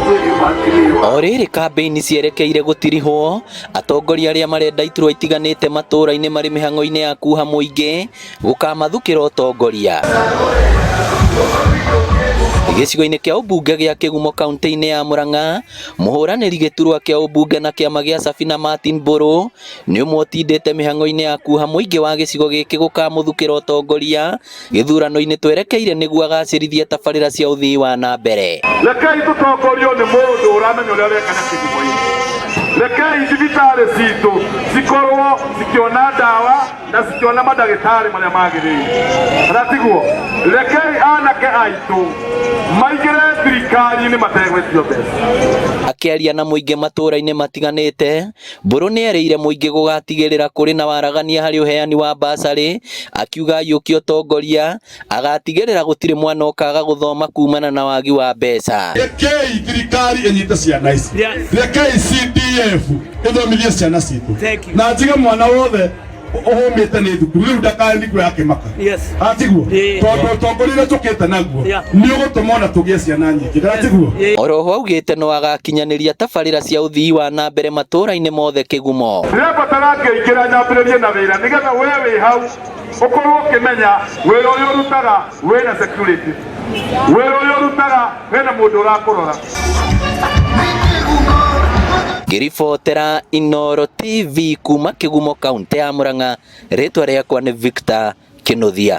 O rĩrĩ kambĩini cierekeire gũtirihwo, atongoria arĩa marenda iturwa itiganĩte matũra-inĩ marĩ mĩhang'o-inĩ ya kuha mũingĩ gũkamathukĩra ũtongoria. Gĩcigo-inĩ kĩa ũmbunge gĩa Kĩgumo kaunti-inĩ ya Murang'a, mũhũranĩri gĩturwa kĩa ũmbunge na kĩama gĩa Safina Martin Mbũrũ nĩ ũmwe ũtindĩte mĩhang'o-inĩ ya kuha mũingĩ wa gĩcigo gĩkĩ gũkamũthukĩra ũtongoria gĩthurano-inĩ twerekeire nĩguo agacĩrithie tabarĩra cia ũthii wa na mbere. Rekei tũtongorio nĩ mũndũ ũramenya ũrĩa ũreka na kĩgumo-inĩ. Rekei thibitarĩ citũ cikorwo cikĩona ndawa na cikĩona mandagĩtarĩ marĩa magĩrĩire. Kana tiguo? Rekei anake aitũ maingĩre thirikari-inĩ mategwĩtio mbeca. Akĩaria na mũingĩ matũũra-inĩ matiganĩte, Mbũrũ nĩerĩire mũingĩ gũgatigĩrĩra kũrĩ na waragania harĩ ũheani wa mbacarĩ, akiuga aiyũkia ũtongoria agatigĩrĩra gũtirĩ mwana ũkaga gũthoma kumana na wagi wa mbeca. Rekei thirikari ĩnyite ciana ici. Rekei CDF ĩthomithie ciana citũ. Na njige mwana wothe ũhũmĩte nĩ thukuru rĩu ndakanikwe akĩmaka. Atiguo? Tondũ ũtongoria ũrĩa tũkĩte naguo nĩ ũgũtũma ona tũgĩe ciana nyingĩ. Kana tiguo? Oroho augĩte no agakinyanĩria tabarĩra cia ũthii wa na mbere matũra-inĩ mothe Kĩgumo. Ndĩrabatara ngĩingĩra nyambĩrĩrie na wĩra nĩgetha we wĩ hau ũkorwo ũkĩmenya wĩra ũrĩa ũrutaga wĩna security, wĩra ũrĩa ũrutaga hena mũndũ ũrakũrora. Ngĩribotera Inooro TV kuma Kĩgumo kauntĩ ya Murang'a, rĩtwa rĩakwa nĩ Victor Kĩnuthia.